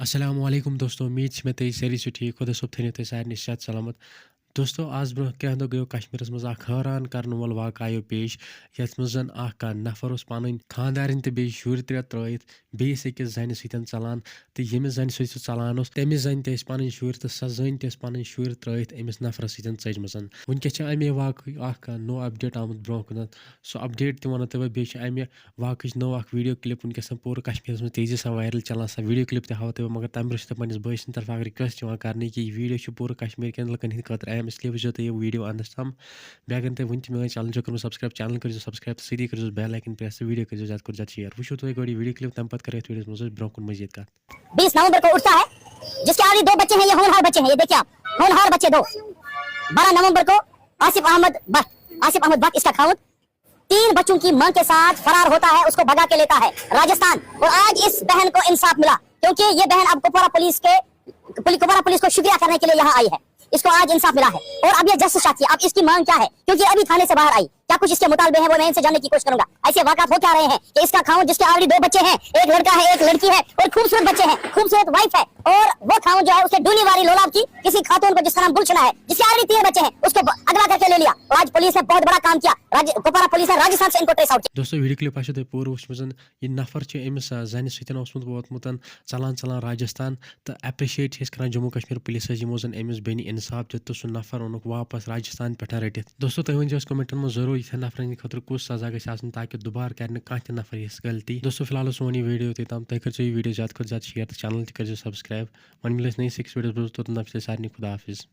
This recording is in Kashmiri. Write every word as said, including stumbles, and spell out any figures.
السلام علیکم دوستو، امید چھِ مےٚ تُہۍ سٲری چھِو ٹھیٖک۔ خۄدا صٲب تھٲینو تُہۍ سارنٕے صحت سلامت۔ دوستو، آز برونٛہہ کینٛہہ دۄہ گٔیو کشمیٖرس منٛز اکھ حٲران کرن وول واقعہ آیو پیش، یتھ منٛز زن اکھ نفر اوس پنٕنۍ خانٛدارِنۍ تہٕ بیٚیہِ شُرۍ ترٛےٚ ترٲوِتھ بیٚیِس أکِس زنہِ سۭتۍ ژلان، تہٕ ییٚمِس زنہِ سۭتۍ سُہ ژلان اوس، تٔمِس زنہِ تہِ ٲسۍ پنٕنۍ شُرۍ تہٕ سۄ زٔنۍ تہِ ٲس پنٕنۍ شُرۍ ترٲوِتھ أمِس نفرس سۭتۍ ژٔجمٕژ۔ وٕنکیٚس چھِ امے واقعٕچ اکھ نوٚو اپڈیٹ آمُت برونٛہہ کُنتھ۔ سُہ اپڈیٹ تہِ ونو تۄہہِ بہٕ، بیٚیہِ چھِ امہِ واقعٕچ نٔو اکھ ویڈیو کلپ وٕنکیٚس پوٗرٕ کشمیٖرس منٛز تیزی سان وایرل چلان۔ سۄ ویڈیو کلپ تہِ ہاوو تۄہہِ بہٕ، مگر تمہِ برونٛہہ چھِ تۄہہِ پننِس بٲے سٕنٛدِ طرفہٕ اگر request یِوان کرنہٕ کہِ یہِ ویڈیو چھُ پوٗرٕ کشمیٖر کٮ۪ن لُکن ہٕنٛدِ خٲطرٕ اہم، اس لیے وٕچھزیو تُہۍ یہِ ویڈیو اندس تام۔ بیٚیہِ اگر نہٕ تۄہہِ وٕنہِ تہِ میٲنۍ channel چھو کٔرمٕژ subscribe، channel کٔرزیو subscribe تہٕ سۭتی کٔرزیو bell icon press تہٕ ویڈیو کٔرزیو زیادٕ کھۄتہٕ زیادٕ share۔ وٕچھِو تُہۍ گۄڈٕ یہِ ویڈیو کلپ، تمہِ پتہٕ کرو یتھ ویڈیوس منٛز أسۍ برونٛہہ کُن مزید کتھ۔ بیس نومبر کو اٹھتا ہے، جس کے already دو بچے ہیں، یہ ہونہار بچے ہیں، یہ دیکھیے آپ، ہونہار بچے دو، بارہ نومبر کو آصف احمد بٹ، آصف احمد بٹ اس کا خاوند تین بچوں کی ماں کے ساتھ فرار ہوتا ہے، اس کو بھگا کے لیتا ہے راجستھان۔ اور آج اس بہن کو انصاف ملا، کیونکہ یہ بہن اب کپوارہ پولیس کے، پولی-، کپوارہ پولیس کو شکریہ کرنے کے لیے یہاں آئی ہے۔ اس کو آج انصاف ملا ہے اور اب یہ جسٹس چاہتی ہے۔ اب اس کی مانگ کیا ہے، کیونکہ ابھی تھانے سے باہر آئی، کیا کچھ اس کے مطالبے ہیں، وہ میں ان سے جاننے کی کوشش کروں گا۔ ایسے واقعات ہو کیا رہے ہیں کہ اس کا خاوند، جس کے already دو بچے ہیں، ایک لڑکا ہے، ایک لڑکی ہے اور خوبصورت بچے ہیں، خوبصورت وائف ہے، اور وہ خاوند جو ہے، اس کے ڈونی والی لولاب کی کسی خاتون کو، جس کا نام گلشنہ ہے، جس کے already تین بچے ہیں، اس کو ب-، اغوا کر کے لے لیا۔ اور آج پولیس نے بہت بڑا کام کیا، راج-، کپوارہ پولیس نے راجستھان سے ان کو trace out کیا۔ دوستو، ویڈیو کلپ آسیو تۄہہِ پوٗرٕ وٕچھمٕژ۔ یہِ نفر چھُ أمِس، آ، زنہِ سۭتۍ اوسمُت ووتمُت ژلان ژلان راجستھان، تہٕ appreciate چھِ أسۍ کران جموں کشمیر پولیسس، یِمو زن أمِس بیٚنہِ انصاف دیُت تہٕ سُہ نفر اوٚنُکھ واپس راجستھان پٮ۪ٹھ رٔٹِتھ۔ دوستو، تُہۍ ؤنۍ زیو اَسہِ commentن منٛز ضروٗر، یِتھٮ۪ن نفرن ہٕنٛدِ خٲطرٕ کُس سزا گژھِ آسُن، تاکہِ دُبارٕ کرِ نہٕ کانٛہہ تہِ نفر یِژھ غلطی۔ دوستو، فی الحال اوس سون یہِ ویڈیو یوٚتُے تام۔ تُہۍ کٔرزیو یہِ ویڈیو زیادٕ کھۄتہٕ زیادٕ share تہٕ channel تہِ کٔرزیو subscribe۔ وۄنۍ مِلو أسۍ نٔیِس أکِس ویڈیوس منٛز، توٚتام چھِ تۄہہِ سارنٕے خدا حافظ۔